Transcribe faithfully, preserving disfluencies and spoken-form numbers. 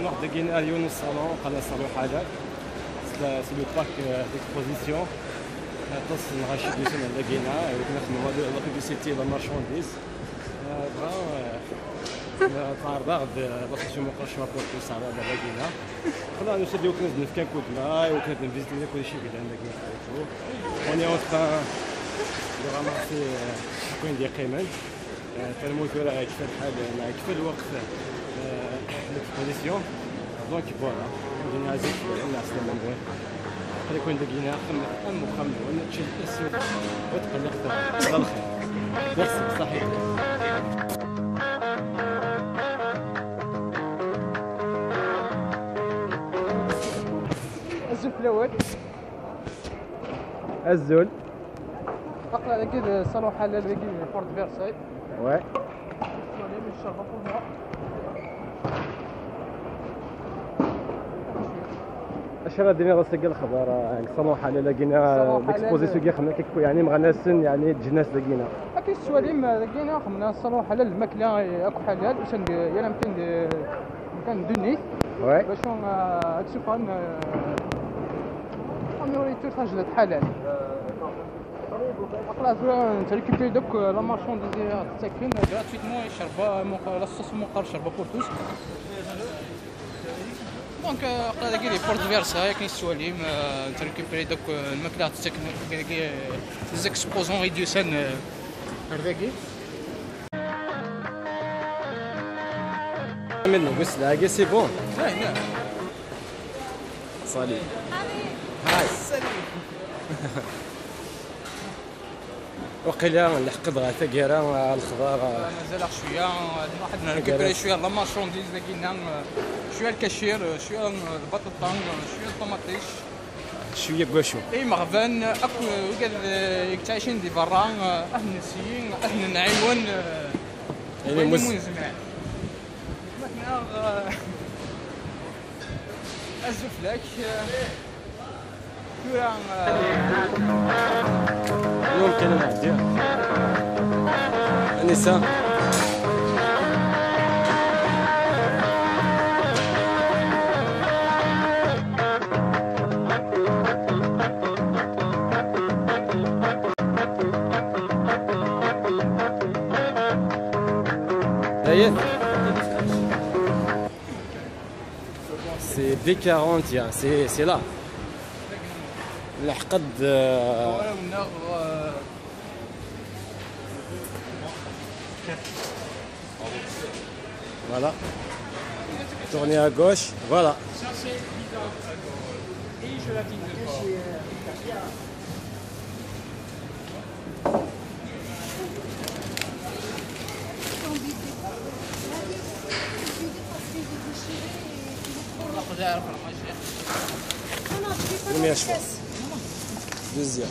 Nruḥ dagina ar yiwen n ṣṣalun, qqaren-as ṣṣalun Ḥalal. C'est le parc, euh, d'exposition. Aṭas n lɣaci i d-yusan ar dagina, i wakken ad xedmen la publicité, la marchandise. Euh, dɣa, euh, tɛerḍeɣ-d, euh, la station Muqerc Maputo, tɛerḍeɣ-d ar dagina. Xla, nusa-d i wakken ad d-nefk akk udma, i wakken ad d-nviziti akk d acu yellan dagi. On est en train de ramasser, euh, akk ayen d-yeqqimen. Eh, tanemmirt tura, yekfa lḥal, neɣ yekfa lweqt, eh, l'exposition. Donc voilà, ad d-nini azul fell-awen, ɛeslama-nwen. Aql-iken dagi axxam, am uxxam-nwen, ččet asu, ur tqelliqet ara. Ala lxir. Merci, ṣaḥit. Azul fell-awen. Azul. Aql-aɣ dagi d ṣṣalun Ḥalal dagi di Porte Versailles. Ouais. Tettwalim ccerba pour moi. Acu ara d-tiniḍ ass-agi lexbar, eh, deg ṣṣalun Ḥalal-agi-na, ṣṣalun Ḥalal. L'exposition-agi xedmen-ak, yeɛni, meɣnasen, yeɛni, ǧǧen-as dagina. Akken tettwalim, eh, dagina xedmen ṣṣalun Ḥalal, lmakla, eh, akk ḥalal, usan-d, eh, yal amkan d, eh, amkan d ddunit. Ouais. Bac, eh, ad d-sufɣen, eh, amyuri tur tajdiṭ ḥalal. Aql-aɣ tura nettrécupéri-d akk la marchandise i ɣ-d-ttaken gratuitement, i ccerba, muq-, la sauce Muqerc, ccerba pour tous. Donc, euh, aql-aɣ dagi di Porte Versailles, akken i tettwalim, euh, nettrécupéri-d akk, euh, lmakla i ɣ-d-ttaken, dagi, euh, les exposants i d-yusan, euh, ar dagi. Amin, wis lagi, c'est bon. Ouais, ouais. Salut. Hi. Salut. Waqila nleḥq-d ɣer taggara, ɣer lexḍar. Mazal-aɣ cwiya, ad nruḥ ad nrécupéri cwiya la marchandise dagina, cwiya lkacir, cwiya lbaṭaṭa, cwiya ṭumaṭic. Cwiya n wacu? Imeɣban akk wigad, eh, yettɛicin di berra, eh, ad ten-nesyi, ad ten-nɛiwen, eh, ayen umi nezmer. Ma tennaɣ, eh, azul fell-ak, eh, tura, eh, mumkin ad nɛeddi. Anisa. Dayen. C'est B quarante, ya, c'est, c'est là. Lḥeqq-d, euh, voilà. Tournez à gauche, voilà. Première fois. Deuxième.